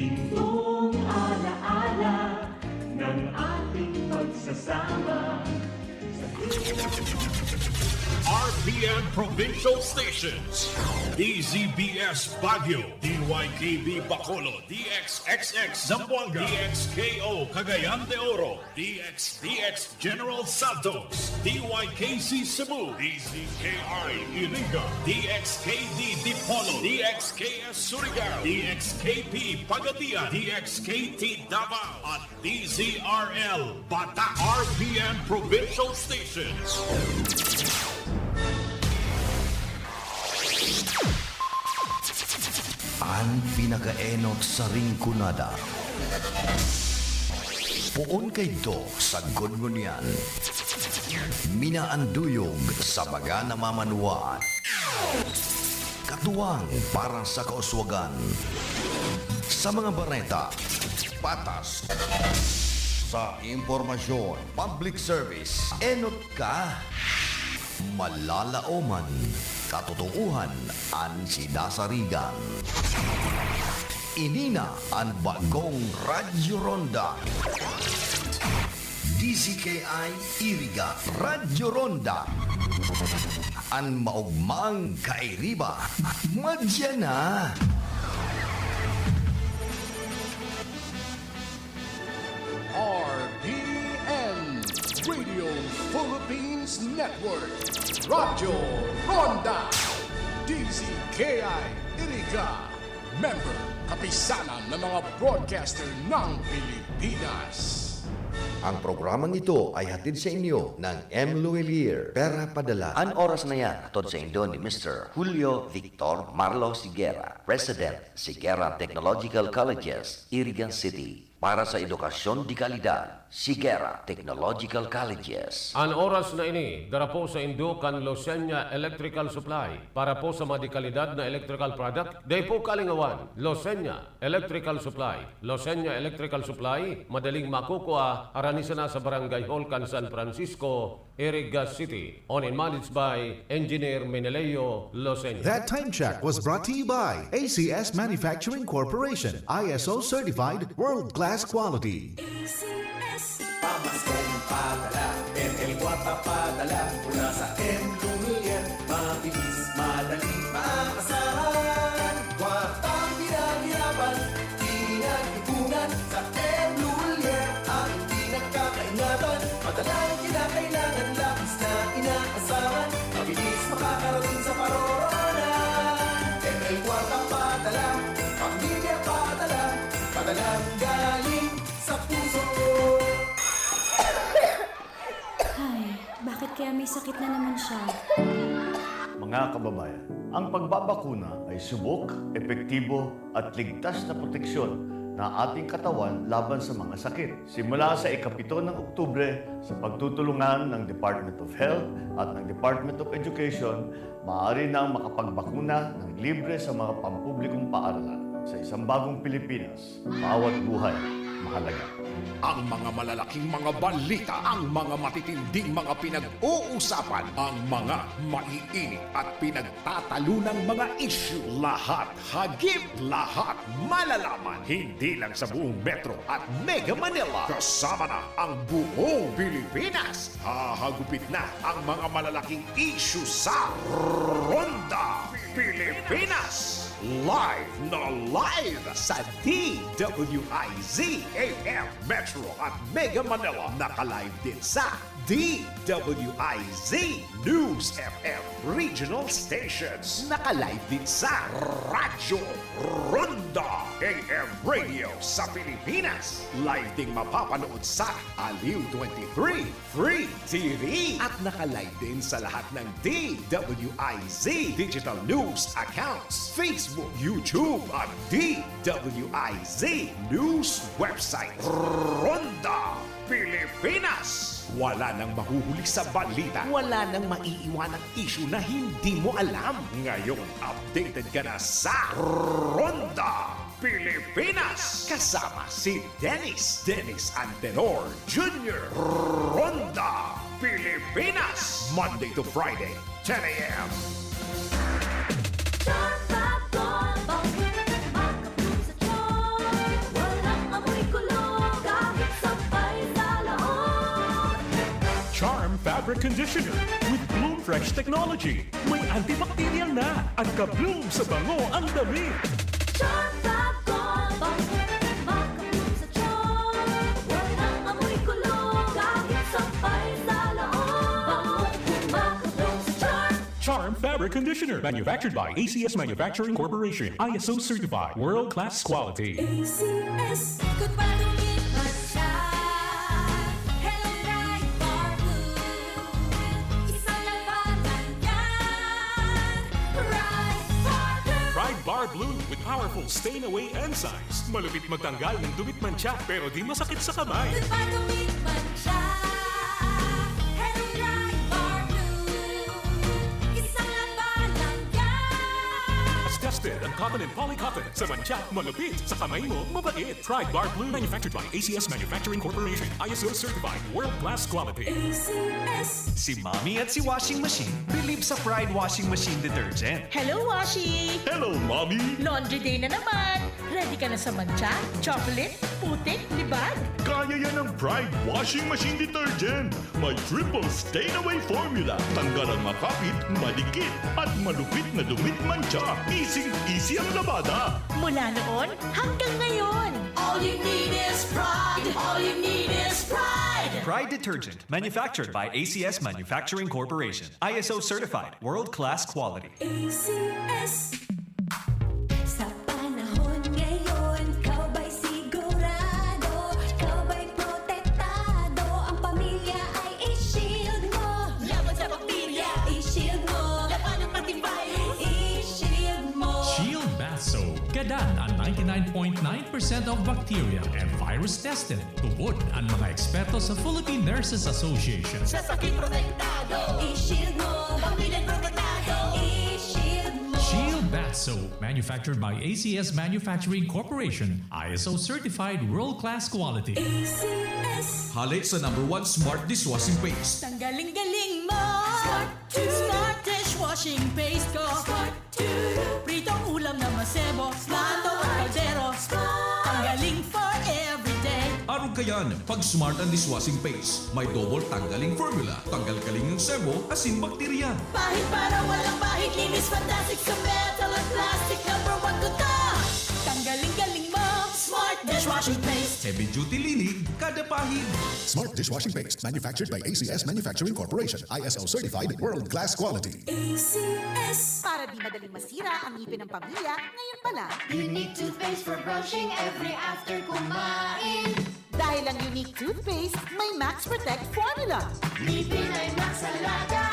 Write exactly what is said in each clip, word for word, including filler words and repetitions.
Itong alaala ng ating pagsasama sa R P N Provincial Stations, D Z B S Baguio, D Y K B Bacolod, D X X X Zamboanga, D X K O Cagayan de Oro, D X D X General Santos, D Y K C Cebu, D Z K I Iriga, D X K D Dipolog, D X K S Surigao, D X K P Pagadian, D X K T Davao, at D Z R L Bata, R P N Provincial Stations. An pinakaenot sa Rinconada. Poon kaidto sagkod ngunyan. Minaanduyog sa baga na mamanuwaan. Katuwang para sa kauswagan. Sa mga bareta, patas. Sa impormasyon, public service, enot ka. Malalaoman, katotoohan an sinasarigan. Ini na an bagong Radyo Ronda. D Z K I Iriga, Radyo Ronda. An maogmang kairiba, madya na. R P N Radio Philippines Network, Radyo Ronda, D Z K I Iriga, member, kapisanan ng mga broadcaster ng Pilipinas. Ang programang ito ay hatid sa inyo ng M. Luwilier, Pera Padala. An oras na yan, hatod saindo ni Mister Julio Victor Marlo Sigera, President, Sigera Technological Colleges, Iriga City. Para sa edukasyon de kalidad, Sigera Technological Colleges. An oras na ini, dara po saindo kan Losenya Electrical Supply. Para po sa mga de kalidad na electrical product, dai po kalingawan, Losenya Electrical Supply. Losenya Electrical Supply, madaling makukua, harani sana sa Barangay Hall kan San Francisco, Iriga City. Owned and managed by Engineer Meneleo Losenya. That time check was brought to you by A C S Manufacturing Corporation, I S O certified, world-class quality. A C S. Pamaskong padala, M L Kwarta padala, mula sa M Luwilier, mabilis, madali, maasahan. Kwartang pinaghirapan, pinag-ipunan, sa M Luwilier, ang hindi nagkakaingatan. Padalang kinakailangan, labis na inaasahan, mabilis makakarating sa paroroonan. M L Kwarta padala, pamilya padala, padalang galing sa puso. Ay, bakit kaya may sakit na naman siya? Mga kababayan, ang pagbabakuna ay subok, epektibo, at ligtas na proteksyon na ating katawan laban sa mga sakit. Simula sa ikapito ng Oktubre, sa pagtutulungan ng Department of Health at ng Department of Education, maaari nang makapagbakuna ng libre sa mga pampublikong paaralan. Sa isang bagong Pilipinas, bawat buhay mahalaga. Ang mga malalaking mga balita, ang mga matitinding mga pinag-uusapan, ang mga maiinit at pinagtatalunang mga isyu, lahat hagip, lahat malalaman, hindi lang sa buong Metro at Mega Manila, kasama na ang buong Pilipinas. Hahagupit na ang mga malalaking isyu sa Ronda Pilipinas. Live na live sa D W I Z A M Metro at Mega Manila. Naka-live din sa D W I Z News F M Regional Stations. Naka-live din sa Radyo Ronda A M Radio sa Pilipinas. Live ding mapapanood sa Aliw twenty-three Free T V. At naka-live din sa lahat ng D W I Z digital news accounts, Facebook, YouTube, at D W I Z news website. Ronda Pilipinas. Wala nang mahuhuli sa balita. Wala nang maiiwanang isyu na hindi mo alam. Ngayon, updated ka na sa Ronda Pilipinas. Kasama si Dennis, Dennis Antenor Junior Ronda Pilipinas. Monday to Friday, ten a.m. Jackpot Bomb! Makaboom sa Char! Charm Fabric Conditioner with Bloom Fresh Technology. May antibacterial na at ka-bloom sa bango ang damit. Charm Fab Gold, bango na kumakabloom sa charm. Walang amoy kulog, kahit sampay sa loob. Bango na kumakabloom sa charm. Charm Fabric Conditioner, manufactured by A C S Manufacturing Corporation, I S O certified, world-class quality. A C S. Kung padungit man siya, Hello Pride Bar Blue. Isang labanan yan. Pride Bar Blue. Pride Bar Blue with powerful stain away enzymes. Malupit magtanggal ng dumi at mantsa, pero di masakit sa kamay. Kung padungit man siya, Hello Pride Bar Blue. Isang labanan yan. Tested ang cotton and polycotton. Sa mantsa, malupit. Sa kamay mo, mabait. Pride Bar Blue, manufactured by A C S Manufacturing Corporation. I S O certified, world-class quality. A C S. Si Mommy at si Washing Machine believe sa Pride Washing Machine Detergent. Hello, Washi! Hello, Mommy! Laundry day na naman! Ready ka na sa mantsa, chocolate, putik, libag? Kaya yan ng Pride Washing Machine Detergent! May triple stain away formula. Tanggal ang makapit, madikit, at malupit na dumi at mantsa. Easy-easy ang labada. Mula noon hanggang ngayon. All you need is Pride. All you need is Pride. Pride Detergent, manufactured by A C S Manufacturing Corporation. I S O certified, world-class quality. A C S. Sa panahon ngayon, ikaw ba'y sigurado? Ikaw ba'y protektado? Ang pamilya ay i-shield mo. Laban sa bakterya, i-shield mo. Labanan pati virus, i-shield mo. Shield Bath Soap, gadan an ninety-nine point nine percent of bacteria and virus tested. Tubod an mga eksperto sa Philippine Nurses Association. Sa sakit protektado, i-shield mo. Pamilya protektado, i-shield mo. Shield Bath Soap, manufactured by A C S Manufacturing Corporation, I S O certified, world-class quality. A C S. Hale sa number one smart dishwashing paste. Tanggaling-galing mo. Smart, smart dishwashing paste ko. Smart. Pritong ulam na masebo, plato at kaldero. Ang galing for everyday. Arog kayan, pag Smart ang dishwashing paste, may double tanggaling formula. Tanggal kaling ang sebo, asin bakterya. Pahid para walang pahid, linis fantastic sa metal at plastic. Number one ko to. Tanggaling-galing mo, Smart dishwashing paste. Heavy duty linig, kada pahid. Smart dishwashing paste, manufactured by A C S Manufacturing Corporation, I S O certified, world class quality. A C S. Para di madaling masira ang ngipin ng pamilya, ngayon pa lang. Unique toothpaste for brushing every after kumain. Dahil ang Unique Toothpaste may Max Protect Formula. Ngipin ay Max Alaga,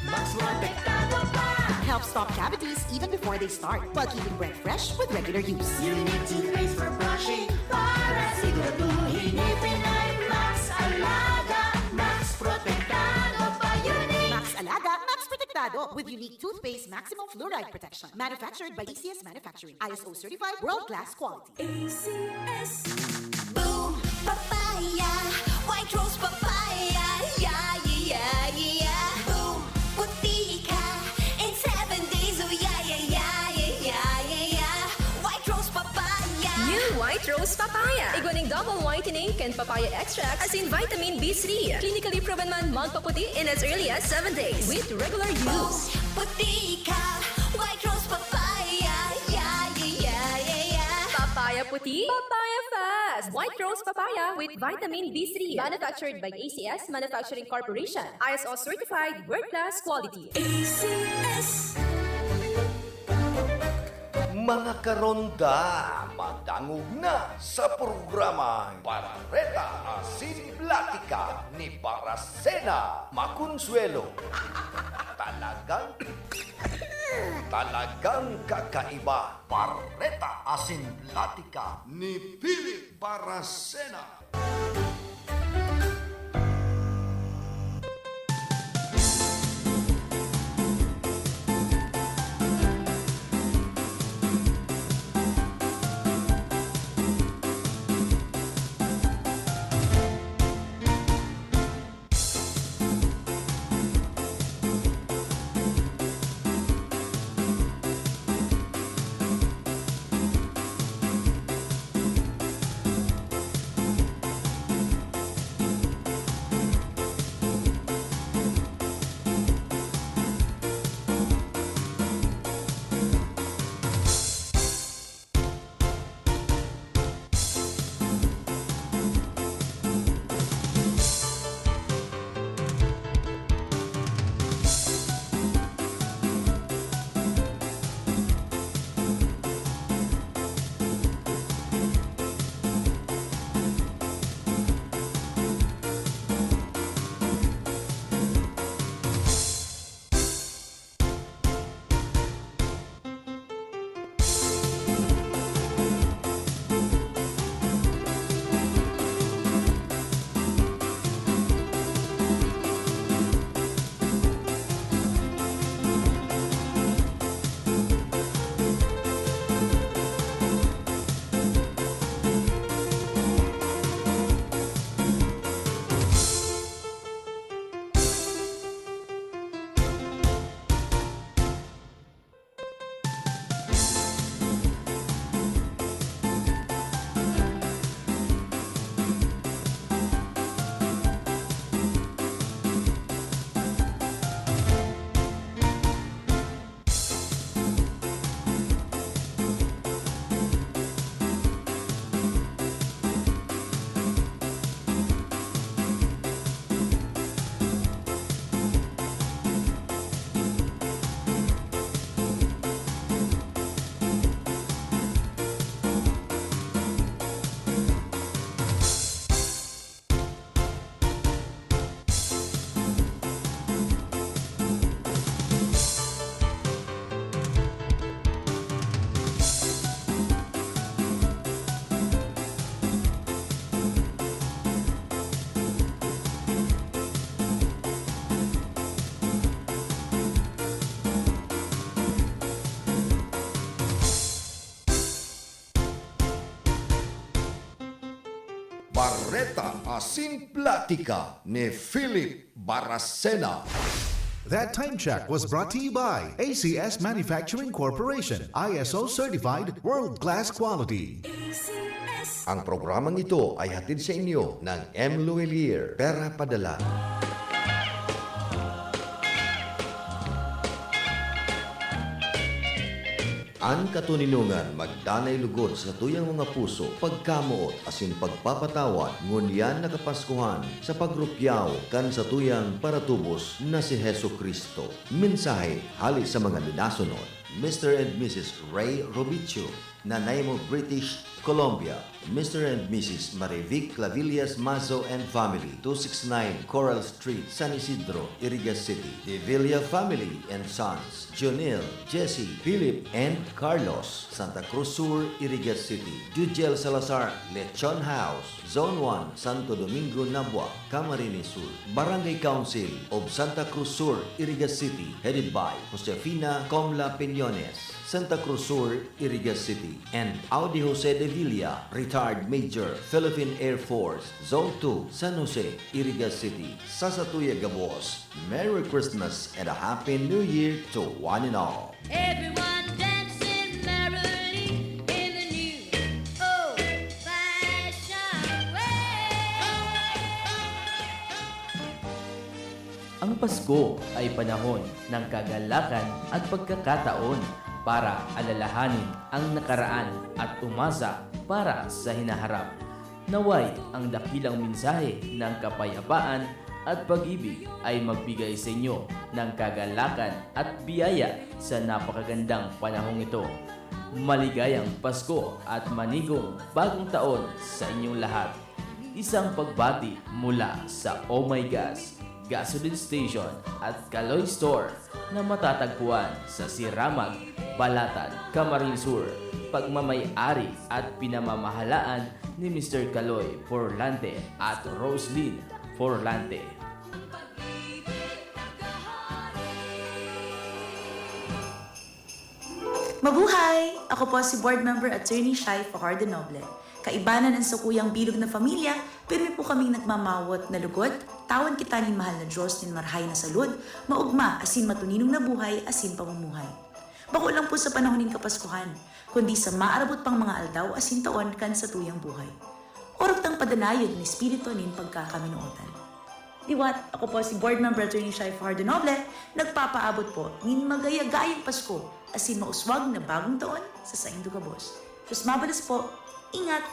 Max Protektado pa. Helps stop cavities even before they start, while keeping breath fresh with regular use. Unique Toothpaste for brushing, para siguraduhin ngipin ay Max Alaga, Max Protektado pa. Unique. Max Alaga, Max Protektado with Unique Toothpaste Maximum Fluoride Protection. Manufactured by A C S Manufacturing. I S O certified, world class quality. A C S. Boom! Papaya! White Rose Papaya! Yeah, yeah, yeah, yeah, yeah! Boom! Puti ka in seven days! Oh, yeah, yeah, yeah, yeah, yeah, yeah, yeah! White Rose Papaya! New White Rose Papaya! Igwa nin double whitening kan papaya extract asin vitamin B three. Clinically proven man magpaputi in as early as seven days with regular use. Boom! Puti ka! White Rose Papaya! Yeah, yeah, yeah, yeah, yeah! Papaya puti, papaya fast! White Rose Papaya with vitamin B three. Manufactured by A C S Manufacturing Corporation. I S O certified, world class quality. A C S. Mga karonda, madangog na sa programang Bareta asin Platika ni Barasena Maconsuelo. Talagang, talagang kakaiba. Bareta asin Platika ni Philip Barasena. Bareta asin platika ni Philip Baracena. That time check was brought to you by A C S Manufacturing Corporation, I S O certified, world-class quality. A C S. Ang programang ito ay hatid sa inyo ng M Luwilier, Pera Padala. An katoninongan magdanay lugod sa satuyang mga puso, pagkamoot asin pagpapatawad, ngunyan na Kapaskuhan sa pagrupyaw kan satuyang paratubos na si Jesu-Cristo. Mensahe hale sa mga minasunod, Mister and Missus Ray Robicho, Nanaimo, British Columbia, Mister and Missus Marivic Clavillas Mazo and family, two six nine Coral Street, San Isidro, Iriga City. De Villa family and sons, Jonel, Jesse, Philip, and Carlos, Santa Cruz Sur, Iriga City. Jujel Salazar, Lechon House, Zone one, Santo Domingo, Nabua, Camarines Sur. Barangay Council of Santa Cruz Sur, Iriga City, headed by Josefina Comla Piñones. Santa Cruz Sur, Iriga City, and Audi Jose de Villa, retired Major, Philippine Air Force, Zone two, San Jose, Iriga City. Sa satuya gabos, Merry Christmas and a Happy New Year to one and all. Everyone dancing merrily in the new old-fashioned way. Ang Pasko ay panahon ng kagalakan at pagkakataon para alalahanin ang nakaraan at umasa para sa hinaharap. Naway ang dakilang mensahe ng kapayapaan at pag-ibig ay magbigay sa inyo ng kagalakan at biyaya sa napakagandang panahong ito. Maligayang Pasko at manigong Bagong Taon sa inyong lahat. Isang pagbati mula sa Oh My Gas Gasoline Station at Kaloy Store na matatagpuan sa Siramag, Balatan, Camarines Sur, pagmamay-ari at pinamamahalaan ni Mister Kaloy Forlante at Roslyn Forlante. Mabuhay! Ako po si Board Member Attorney Shai Fajardo Noble. Kaibanan ang sakuyang bilog na pamilya, pirmi po kaming nagmamawot na lugod, tawan kita nin mahal na Diyos nin marahay na salud, maogma asin matuninong na buhay asin pamumuhay. Bako lang po sa panahon nin Kapaskuhan, kundi sa maarabot pang mga aldaw asin taon kan satuyang buhay. Orog tang padanayon an espiritu nin pagkakaminootan. Liwat, ako po si Board Member Attorney Shai Fajardo Noble, nagpapaabot po nin magayagayang Pasko asin mauswag na bagong taon sa saindo gabos. Diyos mabalos po. Ingat!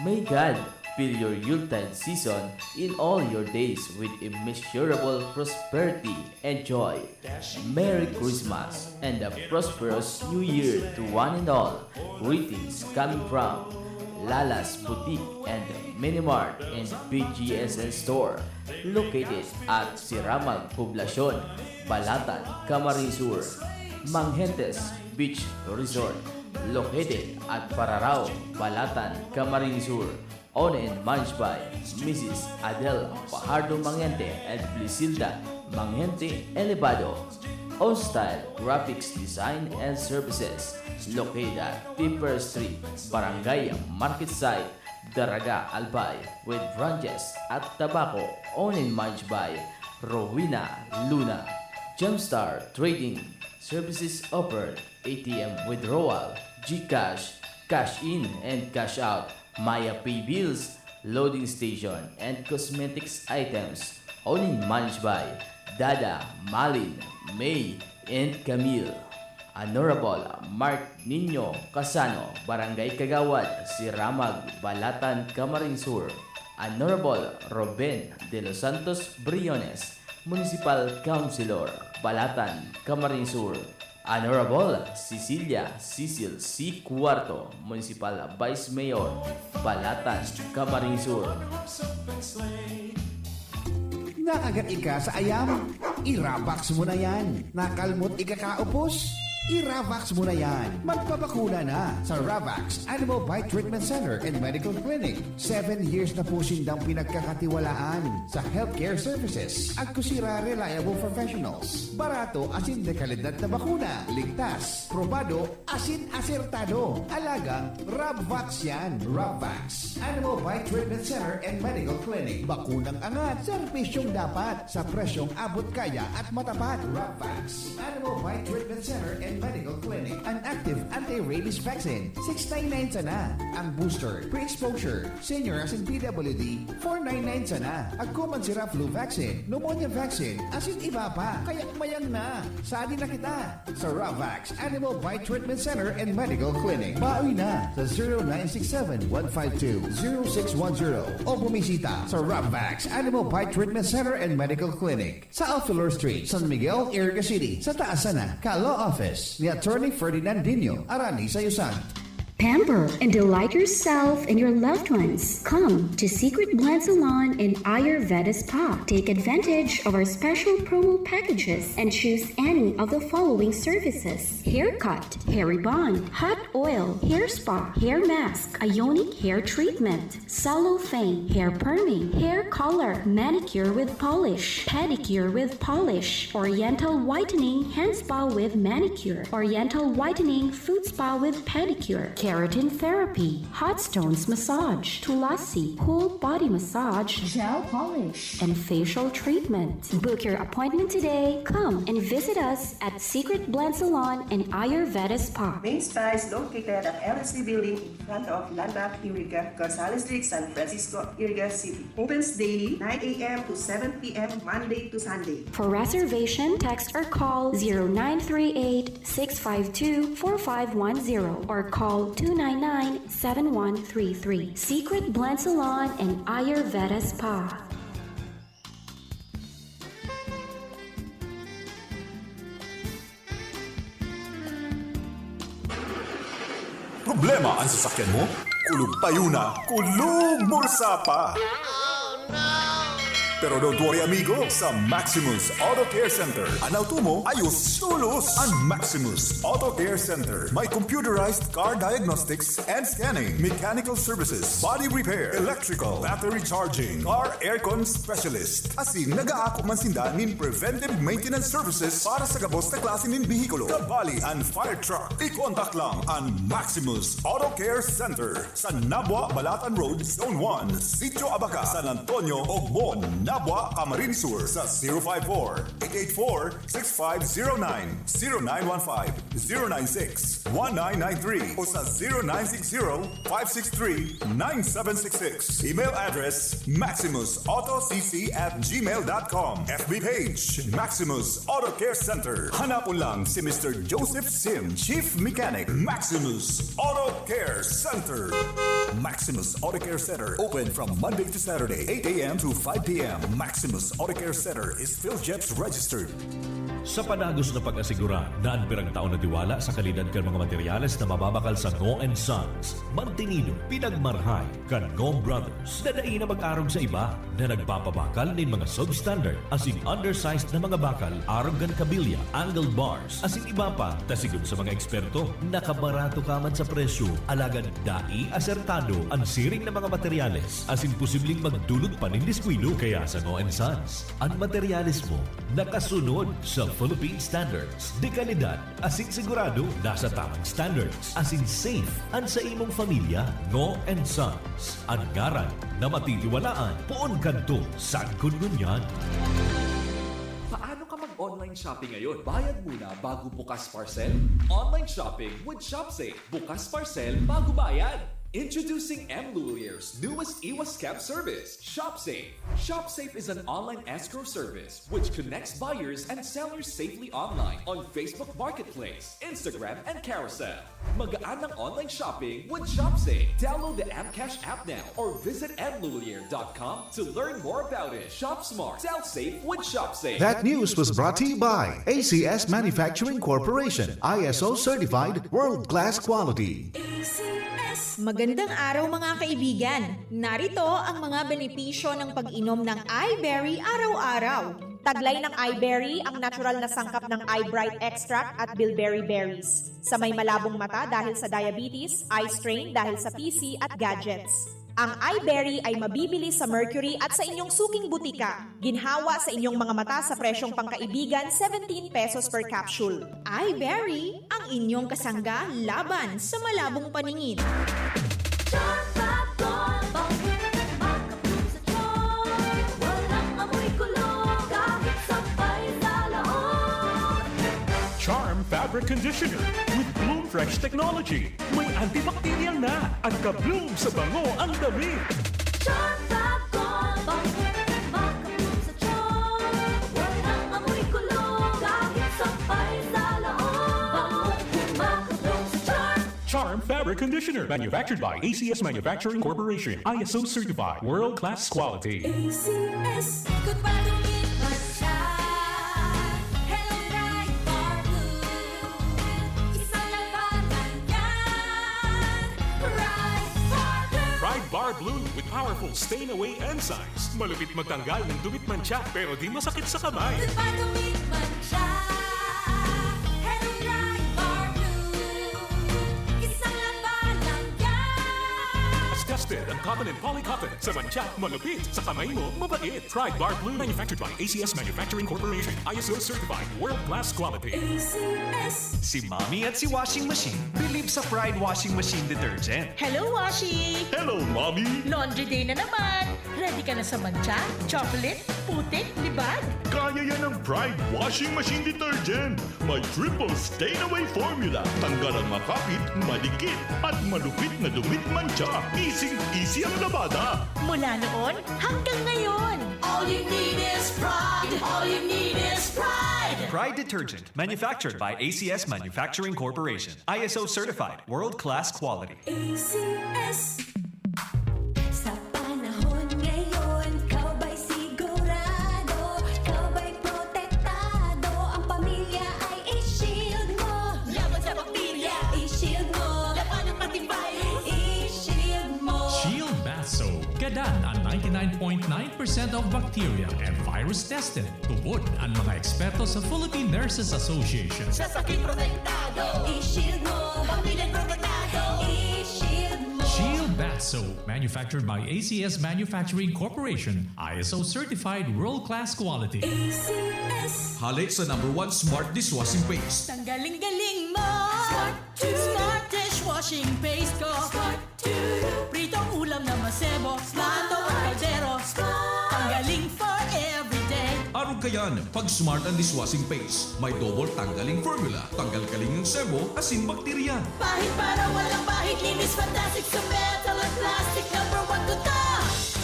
May God fill your Yuletide season in all your days with immeasurable prosperity and joy. Merry Christmas and a prosperous New Year to one and all. Greetings coming from Lala's Boutique and Mini Mart and B G S N Store, located at Siramag Poblacion, Balatan, Camarines Sur. Manghentes Beach Resort, located at Pararao, Balatan, Camarines Sur. Owned and managed by Missus Adel Fajardo Mangente and Blisilda Mangente Elevado. Ostyle Graphics Design and Services, located at Tipper Street, Barangay Market Site, Daraga, Albay, with branches at Tabaco. Owned and managed by Rowena Luna. Gemstar Trading Services offered A T M withdrawal, GCash, cash in and cash out, Maya Pay bills, loading station, and cosmetics items. Owned and managed by Dada, Malin, May, and Camille. Honorable Mark Nino Casano, Barangay Kagawad, Siramag, Balatan, Camarines Sur. Honorable Ruben De Los Santos Briones, Municipal Councilor, Balatan, Camarines Sur. Honorable Cecilia Cecil C. Cuarto, Municipal Vice Mayor, Balatan, Camarines Sur. Nakagat ika sa ayam? Irabox mo na yan. Nakalmot ika kaupos? I-Ravax mo na yan. Magpabakuna na sa Ravax Animal Bite Treatment Center and Medical Clinic. Seven years na po sindang pinagkakatiwalaan sa healthcare services. Agkusira reliable professionals. Barato asin de kalidad na bakuna. Ligtas, probado, asin asertado. Alagang Ravax yan. Ravax Animal Bite Treatment Center and Medical Clinic. Bakunang angat, serbisyong dapat, sa presyong abot kaya at matapat. Ravax Animal Bite Treatment Center and Medical Clinic. An active anti-rabies vaccine, six nine nine sana. Ang booster, pre-exposure, senior asin P W D, four nine nine sana. Agko man sira flu vaccine, pneumonia vaccine, asin iba pa. Kaya mayang na. Sadi na kita sa Ravax Animal Bite Treatment Center and Medical Clinic. Bawi na sa zero nine six seven, one five two, zero six one zero o bumisita sa Ravax Animal Bite Treatment Center and Medical Clinic sa Alfilor Street, San Miguel, Iriga City, sa taas sana ka law office ni Attorney Ferdinand Dino, Arani sa Yusan. Pamper and delight yourself and your loved ones. Come to Secret Blend Salon and Ayurveda Spa. Take advantage of our special promo packages and choose any of the following services: haircut, hair rebond, hot oil, hair spa, hair mask, ionic hair treatment, cellophane, hair perming, hair color, manicure with polish, pedicure with polish, oriental whitening, hand spa with manicure, oriental whitening, foot spa with pedicure, keratin therapy, hot stones massage, tulasi, cool body massage, gel polish, and facial treatment. Book your appointment today. Come and visit us at Secret Blend Salon and Ayurveda Spa. Main Spa is located at L S D Building in front of Landmark Iriga, Gonzales Street, San Francisco, Iriga City. Opens daily, nine a.m. to seven p.m., Monday to Sunday. For reservation, text or call zero nine three eight, six five two, four five one zero or call two nine nine, seven one three three. Secret Blend Salon and Ayurveda Spa. Problema an sasakyan mo? Kulog tayo na, kulog bulsa pa! Pero don't worry, amigo, sa Maximus Auto Care Center, an auto mo ayos tolos. An Maximus Auto Care Center may computerized car diagnostics and scanning, mechanical services, body repair, electrical, battery charging, car aircon specialist. Asin nagaako man sinda nin preventive maintenance services para sa gabos na klase nin behikulo, kabali an fire truck. I-contact lang an Maximus Auto Care Center sa Nabua, Balatan Road, Zone one, Sitio Abaca, San Antonio, Ogbon, Nabua, Camarines Sur sa zero five four, eight eight four, six five zero nine, zero nine one five, zero nine six, one nine nine three o sa zero nine six zero, five six three, nine seven six six. Email address, maximus auto c c at gmail dot com. F B page, Maximus Auto Care Center. Hanapon lang si Mister Joseph Sim, Chief Mechanic, Maximus Auto Care Center. Maximus Auto Care Center, open from Monday to Saturday, eight a.m. to five p.m. Maximus Auto Care Center is PhilGEPS registered. Sa padagos na pag-asigurar na an pirang taon na tiwala sa kalidad kan mga materyales na mababakal sa Ngo and Sons, mantinido, pinagmarhay kan Ngo Brothers na dai na mag-arog sa iba na nagpapabakal nin mga substandard asin undersized na mga bakal arog kan kabilya, angled bars, asin iba pa, ta sigon sa mga eksperto, nakabarato ka man sa presyo, alagad dai asertado an siring na mga materyales asin posibleng magdulot pa nin diskuido. Kaya sa Ngo and Sons, an materyales mo nakasunod sa Philippine standards de kalidad asin sigurado nasa tamang standards asin safe an sa imong pamilya. Ngo and Sons, an ngaran na matitiwalaan poon kadto sagkod ngunyan. Paano ka mag-online shopping ngayon? Bayad muna bago bukas parcel? Online shopping with ShopSafe. Bukas parcel bago bayad. Introducing M Lulier's newest iwas scam service, ShopSafe. ShopSafe is an online escrow service which connects buyers and sellers safely online on Facebook Marketplace, Instagram, and Carousel. Magaan ang online shopping with ShopSafe. Download the M Cash app now or visit M Lulier dot com to learn more about it. Shop smart, sell safe with ShopSafe. That news was brought to you by A C S Manufacturing Corporation, I S O certified, world-class quality. Magandang araw, mga kaibigan! Narito ang mga benepisyo ng pag-inom ng iBerry araw-araw. Taglay ng Eyeberry ang natural na sangkap ng Eyebright Extract at Bilberry Berries sa may malabong mata dahil sa diabetes, eye strain dahil sa P C at gadgets. Ang Eyeberry ay mabibili sa Mercury at sa inyong suking butika. Ginhawa sa inyong mga mata sa presyong pangkaibigan, seventeen pesos per capsule. Eyeberry, ang inyong kasangga laban sa malabong paningin. Charm Fab Gold, bangkit, makabloom sa charm. Walang amoy kulog, kahit sabay sa laot. Charm Fabric Conditioner with Bloom Fresh Technology. May antibacterial na at ka-bloom sa bango ang damit. Charm Fab Gold, bangkit, makabloom sa charm. Walang amoy kulog, kahit sabay sa laot. Bangkit, makabloom sa charm. Charm Fabric Conditioner, manufactured by A C S Manufacturing Corporation, I S O certified, world-class quality. A C S. Good pa dumit man siya. Hello, Pride Bar Blue. Isang labanan yan. Pride Bar Blue. Pride Bar Blue with powerful stain away enzymes. Malupit magtanggal ng dumit mantsa, pero di masakit sa kamay. Good pa dumit man siya. Hello, Pride Bar Blue. Isang labanan yan. Asbestos ang cotton and polycotton. Sa mantsa, malupit. Sa kamay mo, mabait. Pride Bar Blue, manufactured by A C S Manufacturing Corporation. I S O certified, world-class quality. A C S. Si Mommy at si Washing Machine believe sa Pride Washing Machine Detergent. Hello, Washi! Hello, Mommy! Laundry day na naman! Ready ka na sa mantsa, chocolate, putik, libag? Kaya yan ng Pride Washing Machine Detergent! May triple stain away formula. Tanggal ang makapit, madikit, at malupit na dumit mantsa. Easy-easy ang labada. Mula noon hanggang ngayon. All you need is Pride. All you need is Pride. Pride Detergent, manufactured by A C S Manufacturing Corporation. I S O certified, world-class quality. A C S. Sa panahon ngayon, ikaw ba'y sigurado? Ikaw ba'y protektado? Ang pamilya ay i-shield mo. Laban sa bakterya, i-shield mo. Labanan pati virus, i-shield mo. Shield Bath Soap. Gadan ang ninety-nine point nine percent of bacteria and virus tested. Tubod ang mga eksperto sa Philippine Nurses Association. Sa sakit protektado, i-shield mo. Pamilya protektado, i-shield mo. Shield Bath Soap, manufactured by A C S Manufacturing Corporation, I S O certified, world-class quality. A C S. Hale sa number one smart dishwashing paste. Tanggaling-galing mo. Smart to. Smart dishwashing paste ko. Smart to. Pritong ulam na masebo. Plato o kaldero. Smart. Tanggaling for everyday. Arog kayan, pag Smart ang dishwashing paste. May double tanggaling formula. Tanggal kaling ang sebo, asin bakterya. Pahid para walang pahid, linis fantastic sa metal at plastic. Number one ko to.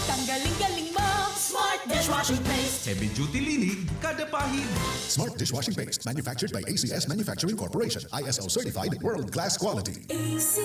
Tanggaling-galing mo. Smart dishwashing paste. Heavy duty linig, kada pahid. Smart dishwashing paste, manufactured by A C S Manufacturing Corporation, I S O certified, world class quality. A C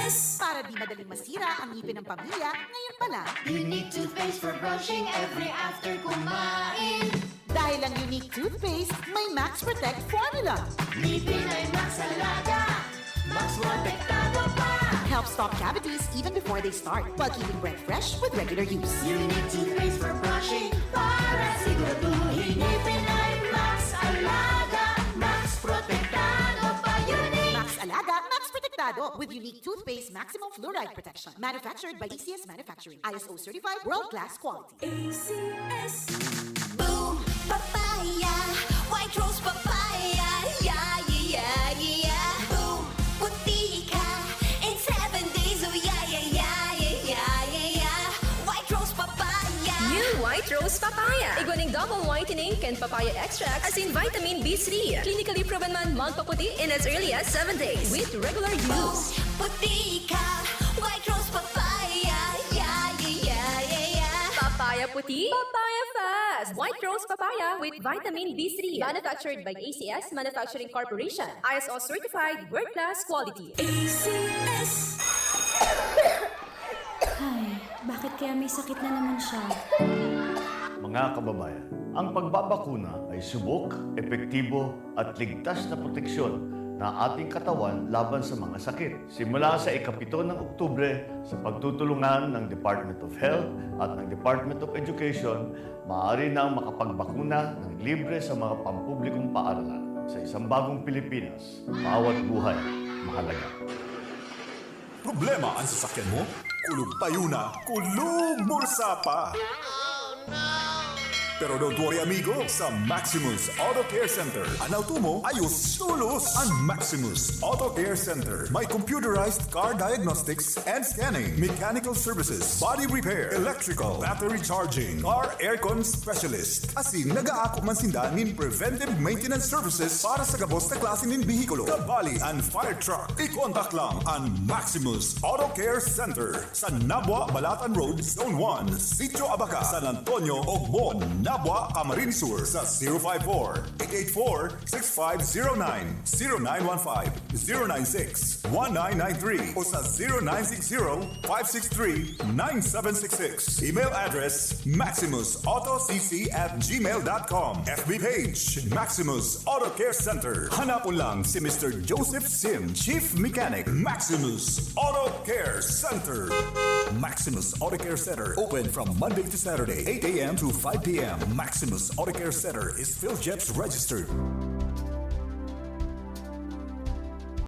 S. Para di madaling masira ang ngipin ng pamilya, ngayon pa lang. Unique toothpaste for brushing every after kumain. Dahil ang Unique Toothpaste, may Max Protect Formula. Ngipin ay Max Alaga, Max Protektado pa. Help stop cavities even before they start, while keeping breath fresh with regular use. Unique Toothpaste for brushing, para siguraduhin ngipin ay Max Alaga, Max Protektado pa. Unique Max Alaga, Max Protektado, with Unique Toothpaste Maximum Fluoride Protection. Manufactured by A C S Manufacturing. I S O certified, world class quality. A C S. Boom Papaya, White Rose Papaya, yeah, yeah, yeah, yeah. Boom, puti ka in seven days, oh yeah, yeah, yeah, yeah, yeah, yeah, yeah. White Rose Papaya. New White Rose Papaya. Igwa ning double whitening kan papaya extract asin vitamin B three. Clinically proven man magpaputi in as early as seven days with regular use. Puti ka, White Rose Papaya, yeah, yeah, yeah, yeah, yeah. Papaya puti, papaya fast. White Rose Papaya with vitamin B three. Manufactured by A C S Manufacturing Corporation. I S O certified, world class quality. A C S. Ay, bakit kaya may sakit na naman siya? Mga kababayan, ang pagbabakuna ay subok, epektibo, at ligtas na proteksyon na ating katawan laban sa mga sakit. Simula sa ikapito ng Oktubre, sa pagtutulungan ng Department of Health at ng Department of Education, maaari nang makapagbakuna ng libre sa mga pampublikong paaralan. Sa isang bagong Pilipinas, bawat buhay mahalaga. Problema an sasakyan mo? Kulog payo na, kulog bulsa pa! Pero don't worry amigo, sa Maximus Auto Care Center, an auto mo ayos tolos! An Maximus Auto Care Center may computerized car diagnostics and scanning, mechanical services, body repair, electrical, battery charging, car aircon specialist. Asin nagaako man sinda nin preventive maintenance services para sa gabos na klase nin behikulo, kabali an fire truck. I-contact lang an Maximus Auto Care Center sa Nabua Balatan Road, Zone one, Sitio Abaca, San Antonio, Ogmon, Nabua, Camarines Sur sa zero five four, eight eight four, six five zero nine, zero nine one five, zero nine six, one nine nine three o sa zero nine six zero, five six three, nine seven six six. Email address, maximus auto c c at gmail dot com. F B page, Maximus Auto Care Center. Hanapon lang si Mister Joseph Sim, Chief Mechanic, Maximus Auto Care Center. Maximus Auto Care Center, open from Monday to Saturday, eight a.m. to five p.m. Maximus Auto Care Center is PhilJEPS registered.